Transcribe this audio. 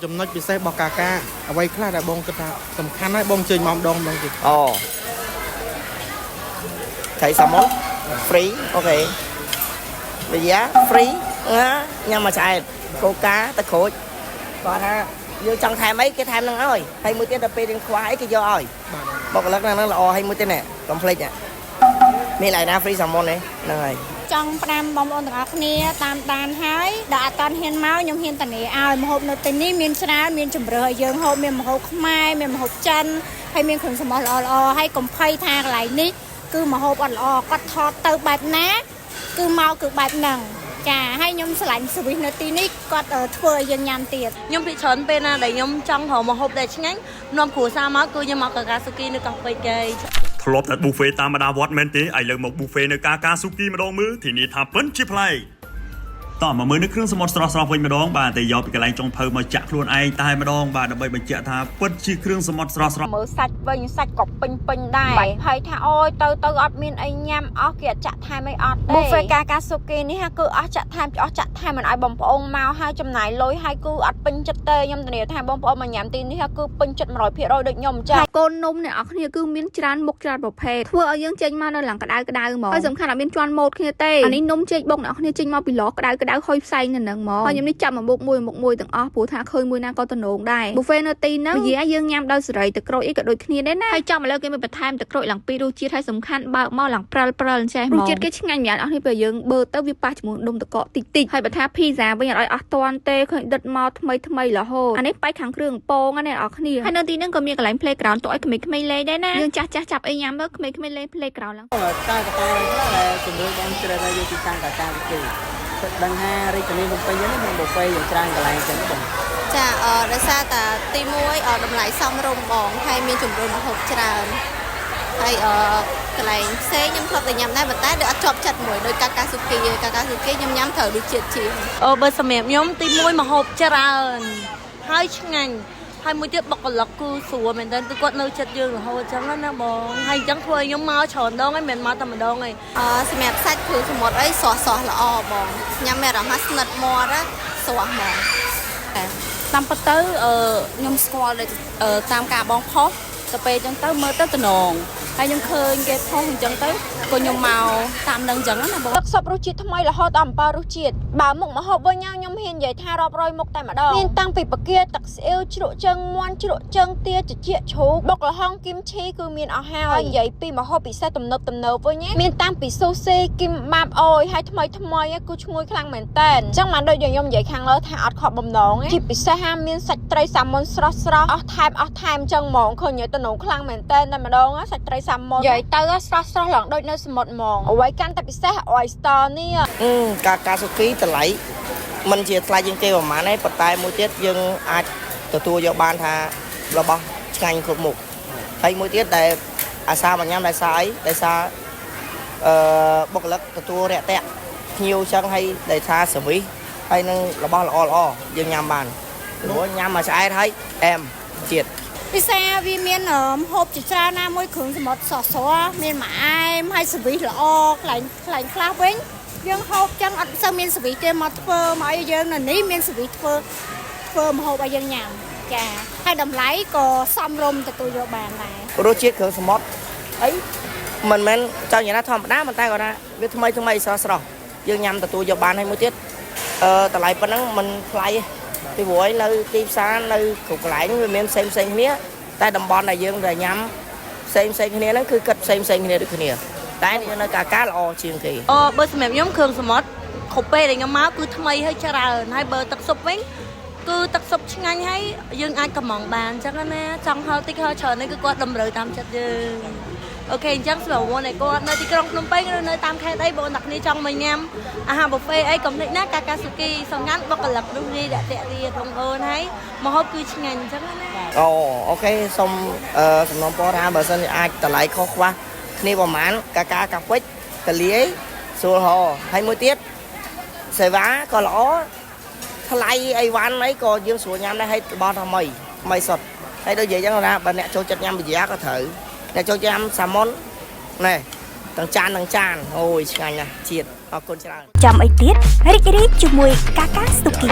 ចំណុចពិសេសរបស់កាកាអ្វីខ្លះដែលបងគិតថាសំខាន់ហើយបងជើញមកម្ដងម្ដងទៀត អូត្រីសាម៉ុន free OK ប៊ីយ៉ា free ណាញ៉ាំមួយឆ្អែតកូកាទឹកក្រូចគាត់ថាយើងចង់ថែមអីគេថែមនឹងឲ្យហើយមួយទៀតដល់ពេលយើងខ្វះអីគេយកឲ្យ បាទ បុគ្គលិកហ្នឹងល្អហើយមួយទៀតនេះកុំភ្លេចនេះឡើយណា free សាម៉ុននេះហ្នឹងហើយ ចង់ផ្ដាំបងប្អូនទាំងអស់គ្នាតាមដានហើយដល់អត់តាន់ហ៊ានមកខ្ញុំហ៊ានតានីឲ្យម្ហូបនៅទីនេះមានច្រើនមានជំរើសឲ្យយើងហូបមានម្ហូបខ្មែរមានម្ហូបចិនហើយមានគ្រឿងសម្រស់ល្អៗហើយកុំភ័យថាកន្លែងនេះគឺម្ហូបអត់ល្អគាត់ថតទៅបែបណាគឺមកគឺបែបហ្នឹងចាហើយខ្ញុំស្រឡាញ់ service នៅទីនេះគាត់ធ្វើឲ្យយើងញ៉ាំទៀត ខ្ញុំពីច្រើនពេលណាដែលខ្ញុំចង់រកម្ហូបដែលឆ្ងាញ់នាំគ្រួសារមកគឺខ្ញុំមកកាកាស៊ូគីនៅកោះពេជ្រគេ ធ្លាប់តែ buffet តាមបណ្ដាវត្តមែនទេឥឡូវមក buffet នៅកាកាស៊ូគីម្ដងមើលធានាថាពិតជាប្លែកតោះមកមើលនៅគ្រឿងសមុទ្រស្រស់ៗវិញម្ដងបាទតែយកពីកន្លែងចុងភៅមកចាក់ខ្លួនឯងតែម្ដងបាទដើម្បីបញ្ជាក់ថាពិតជាគ្រឿងសមុទ្រស្រស់ៗ មើលសាច់វិញសាច់ក៏ពេញពេញដែរបាច់ភ័យថាអូយទៅទៅអត់មានអីញ៉ាំអស់គេអត់ចាក់ថែមអីអត់ទេ buffet កាកាស៊ូគីនេះគឺអស់ចាក់ថែមអស់ចាក់ថែមមិនឲ្យបងប្អូនមកហើយចំណាយលុយហើយគឺអត់ពេញចិត្តទេខ្ញុំធានាថាបងប្អូនមកញ៉ាំទីនេះគឺពេញចិត្ត100%ដូចខ្ញុំចា ហើយកូននំអ្នកនរគ្នាគឺមានច្រើនមុខច្រើនប្រភេទធ្វើឲ្យយើងចេញមកនៅឡើងក្តៅក្តៅហ្មងហើយសំខាន់អត់មានជន់ម៉ូតគ្នាទេអានេះនំចេកបុកអ្នកនរគ្នាចេញមកពីឡក្តៅក្តៅហុយផ្សែងនៅនឹងហ្មងហើយខ្ញុំនេះចាប់មកមុខមួយមុខមួយទាំងអស់ព្រោះថាឃើញមួយណាក៏តំណងដែរ buffet នៅទីហ្នឹងនិយាយយើងញ៉ាំដោយសេរីទឹកក្រូចអីក៏ដូចគ្នាដែរណាហើយចាំឥឡូវគេមានបន្ថែមទឹកក្រូចឡើងពីររសជាតិហើយសំខាន់បើកមកឡើងព្រិលព្រិលចេះហ្មងរសជាតិគេឆ្ងាញ់ម្យ៉ាងអស់នេះពេលយើងបើទៅវាប៉ះជាមួយដុំតកកតិចតិចហើយបើថាភីហ្សាវិញអត់ឲ្យអស់តាន់ទេឃើញដិតមកថ្មីថ្មីរហូតអានេះបែកខាងគ្រឿងពងណាអ្នកនរគ្នាហើយនៅទីហ្នឹងក៏មានកន្លែង playground ទុកឲ្យក្មេងៗលេងដែរណាយើងចាស់ចាស់ចាប់អីញ៉ាំទៅក្មេងៗលេង playground ឡើង តើកតាខ្លះដែលជំរឿនបងជ្រើសរើសយកទីតាំងកាកាគេដឹងថារាជធានីភ្នំពេញនេះមានប៊ូហ្វេយ៉ាងច្រើនកន្លែងចឹងបង ចាដោយសារតាទី1តម្លៃសមរម្យបងហើយមានជំរឿនម្ហូបច្រើនហើយកន្លែងផ្សេងខ្ញុំធ្លាប់តែញ៉ាំដែរប៉ុន្តែដូចអត់ជាប់ចិត្តមួយដោយកាកាស៊ូគីកាកាស៊ូគីខ្ញុំញ៉ាំត្រូវដូចជាតិជាង អូបើសម្រាប់ខ្ញុំទី1ម្ហូបច្រើនហើយឆ្ងាញ់ហើយមួយទៀតបុគ្គលិកគឺស្រួលមែនទែនគឺគាត់នៅចិត្តយើងរហូតអញ្ចឹងណាបងហើយអញ្ចឹងធ្វើឲ្យខ្ញុំមកច្រើនដងហើយមិនមែនមកតែម្ដងទេ សម្រាប់សាច់គ្រឿងសមុទ្រអីស្រស់ស្រស់ល្អបងញ៉ាំមានអារម្មណ៍ថាស្និទ្ធមាត់ណាស្រស់ហ្មង តាមពិតទៅខ្ញុំស្គាល់ដូចតាមការបងផុសទៅពេលអញ្ចឹងទៅមើលទៅតំណងហើយខ្ញុំឃើញគេផុសអញ្ចឹងទៅក៏ខ្ញុំមកតាមនឹងអញ្ចឹងណាបង ទឹកស៊ុបរសជាតិថ្មីរហូតដល់7រសជាតិបើមុខម្ហូបវិញខ្ញុំហ៊ាននិយាយថារាប់រយមុខតែម្ដងមានតាំងពីបង្គាទឹកស្អៀវជ្រក់ជើងមាន់ជ្រក់ជើងទាត្រចៀកជ្រូកបុកល្ហុងគីមឈីគឺមានអស់ហើយនិយាយពីម្ហូបពិសេសទំនើបទំនើបវិញមានតាំងពីស៊ូស៊ីគីមបាបអូយហើយថ្មីថ្មីគឺឈ្ងុយខ្លាំងមែនតើអញ្ចឹងបានដូចខ្ញុំនិយាយខាងលើថាអត់ខកបំណងជាពិសេសហាមានសាច់ត្រីសាម៉ុនស្រស់ស្រស់អស់ថែមអស់ថែមអញ្ចឹងហ្មងឃើញទៅនងខ្លាំងមែនតើតែម្ដងសាច់ត្រីសាម៉ុននិយាយទៅស្រស់ស្រស់ឡើងដូចនៅសមុទ្រហ្មងអ្វីកាន់តែពិសេស oyster នេះ អឺកាកាស៊ូគីតម្លៃមិនជាថ្លៃជាងគេប្រហែលទេប៉ុន្តែមួយទៀតយើងអាចទទួលយកបានថារបស់ឆ្ងាញ់គ្រប់មុខហើយមួយទៀតដែលអាសាមកញ៉ាំដោយសារអីដោយសារអឺបុគ្គលិកទទួលរាក់ទាក់ភ្ញៀវចឹងហើយដោយសារ service ហើយនឹងរបស់ល្អល្អយើងញ៉ាំបានព្រោះញ៉ាំមកឆ្អែតហើយអែមជាតិ ពិសាវាមានម្ហូបជាច្រើនណាមួយគ្រឿងសមុទ្រស្រស់ស្រស់មានមួយអែមហើយ service ល្អកន្លែងកន្លែងខ្លះវិញយើងហូបចឹងអត់សូវមាន service ទេមកធ្វើមកឲ្យយើងនៅនេះមាន service ធ្វើធ្វើម្ហូបឲ្យយើងញ៉ាំចាហើយតម្លៃក៏សមរម្យទទួលយកបានដែរ រសជាតិគ្រឿងសមុទ្រអីមិនមែនចង់និយាយថាធម្មតាប៉ុន្តែគាត់ថាវាថ្មីថ្មីស្រស់ស្រស់យើងញ៉ាំទទួលយកបានហើយមួយទៀតតម្លៃប៉ុណ្ណឹងមិនថ្លៃទេពីព្រោះឯនៅទីផ្សារនៅគ្រប់កន្លែងវាមានផ្សេងផ្សេងគ្នាតែតំបន់ដែលយើងដែលញ៉ាំផ្សេងផ្សេងគ្នាហ្នឹងគឺគិតផ្សេងផ្សេងគ្នាដូចគ្នាតែនៅកាកាល្អជាងគេ អូបើសម្រាប់ខ្ញុំគ្រឿងសមុទ្រគ្រប់ពេលដែលខ្ញុំមកគឺថ្មីហើយច្រើនហើយបើទឹកស៊ុបវិញគឺទឹកស៊ុបឆ្ងាញ់ហើយយើងអាចកំងបានអញ្ចឹងណាចង់ហឹរតិចហឹរច្រើននេះគឺគាត់តម្រូវតាមចិត្តយើង OK អញ្ចឹងសម្រាប់បងដែលគាត់នៅទីក្រុងភ្នំពេញឬនៅតាមខេត្តអីបងអ្នកគ្នាចង់មកញ៉ាំអាហារ buffet អីកុំភ្លេចណាកាកាស៊ូគីសំខាន់បុគ្គលិកនោះនេះដាក់តាក់ទៀតបងអូនហើយម្ហូបគឺឆ្ងាញ់អញ្ចឹងណា អូ OK សូមសំណូមពរថាបើសិនជាអាចតម្លៃខុសខ្វះគ្នាប្រហែលកាកាកាហ្វិចតលាយស្រួលហោហើយមួយទៀតសេវាក៏ល្អថ្លៃអីវ៉ាន់អីក៏យើងស្រួលញ៉ាំដែរហើយរបស់ថ្មីថ្មីសុទ្ធហើយដូចនិយាយចឹងណាបើអ្នកចូលចិត្តញ៉ាំប៊ីយ៉ាក៏ត្រូវអ្នកចូលចិត្តញ៉ាំសាម៉ុនណែទាំងចានទាំងចានអូយឆ្ងាញ់ណាស់ជាតិអរគុណច្រើន ចាំអីទៀតរីករាយជាមួយកាកាស៊ូគី